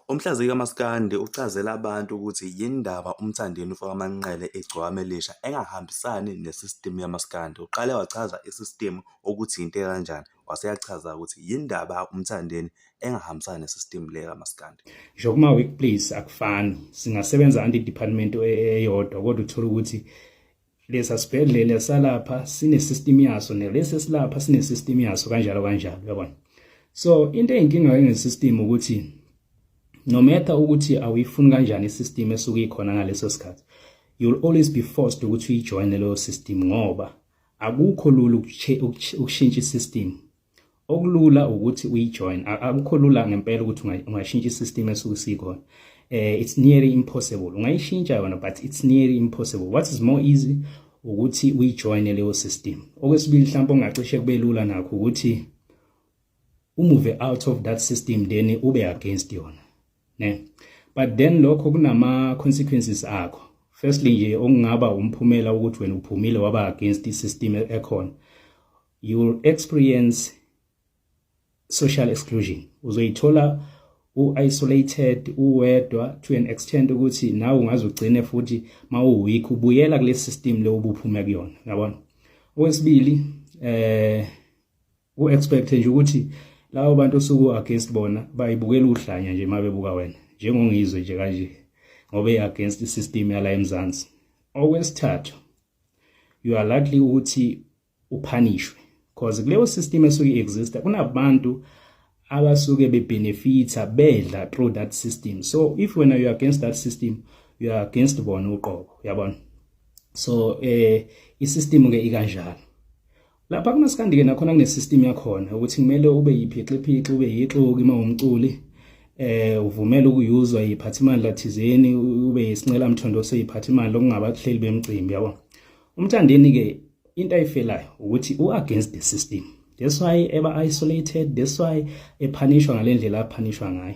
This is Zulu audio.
Umhlaziyi kaMaskandi uchazela abantu ukuthi yini ndaba uMthandeni uMfokaManqele Igcokama Elisha engahambisani ne-system yaMaskandi. Uqale wachaza i-system ukuthi into ekanjani, wase eyachaza ukuthi yini ndaba uMthandeni engahambisani ne-system le kaMaskandi. Ngisho kuma-workplace akufani, singasebenza under department eyodwa, kodwa uthola ukuthi lesa sibhedlela salapha sine-system yaso, nalesi esilapha sine-system yaso, kanjalo kanjalo, uyabona. So into eyinkinga nge-system ukuthi no matter ukuthi awuyifuni kanjani i-system esuke ikhona ngaleso sikhathi, you'll always be forced ukuthi uyijoyine leyo system, ngoba akukho lula ukushintsha i-system. Okulula ukuthi uyijoin, akukho lula ngempela ukuthi ungashintsha i-system esuke sikhona. It's nearly impossible. Ungayishintsha yona, but it's nearly impossible. What is more easy ukuthi uyijoine leyo system. Okwesibili, mhlawumbe ongacishe kube lula nakho, ukuthi umove out of that system, then ube against yona, ne. But then lokho kunama consequences akho. Firstly nje, okungaba umphumela ukuthi wena uphumile waba against i-system ekhona, you will experience social exclusion. Uzoyithola u-isolated, uwedwa, to an extent ukuthi nawe ungaze ugcine futhi mawu-weak ubuyela kule system le ubuphume kuyona, yabona. Okwesibili, u-expect nje ukuthi labo bantu osuke against bona bayibukela uhlanya nje mabebuka wena njengongizwe nje kanje, ngoba against i-system yala eMzansi. Okwesithathu, you are likely ukuthi upunishwe, because kuleyo system esuke exista kunabantu abasuke bebenefita, bedla through that system. So if wena you are against that system, you are against bona uqobo, uyabona. So i-system ke ikanjalo. Lapha kumaskandi ke nakhona kune system yakhona ukuthi kumele ube yiphixiphici, ube yixoki uma umculi, uvumela ukuyuzwa yiphathimandla thizeni, ube yisincela mthondo seyiphathimandla okungabahleli bemcimbi, yabo. UMthandeni ke into ayifelayo ukuthi u against the system. That's why eba isolated, that's why epunishwa ngalendlela apunishwa ngayo.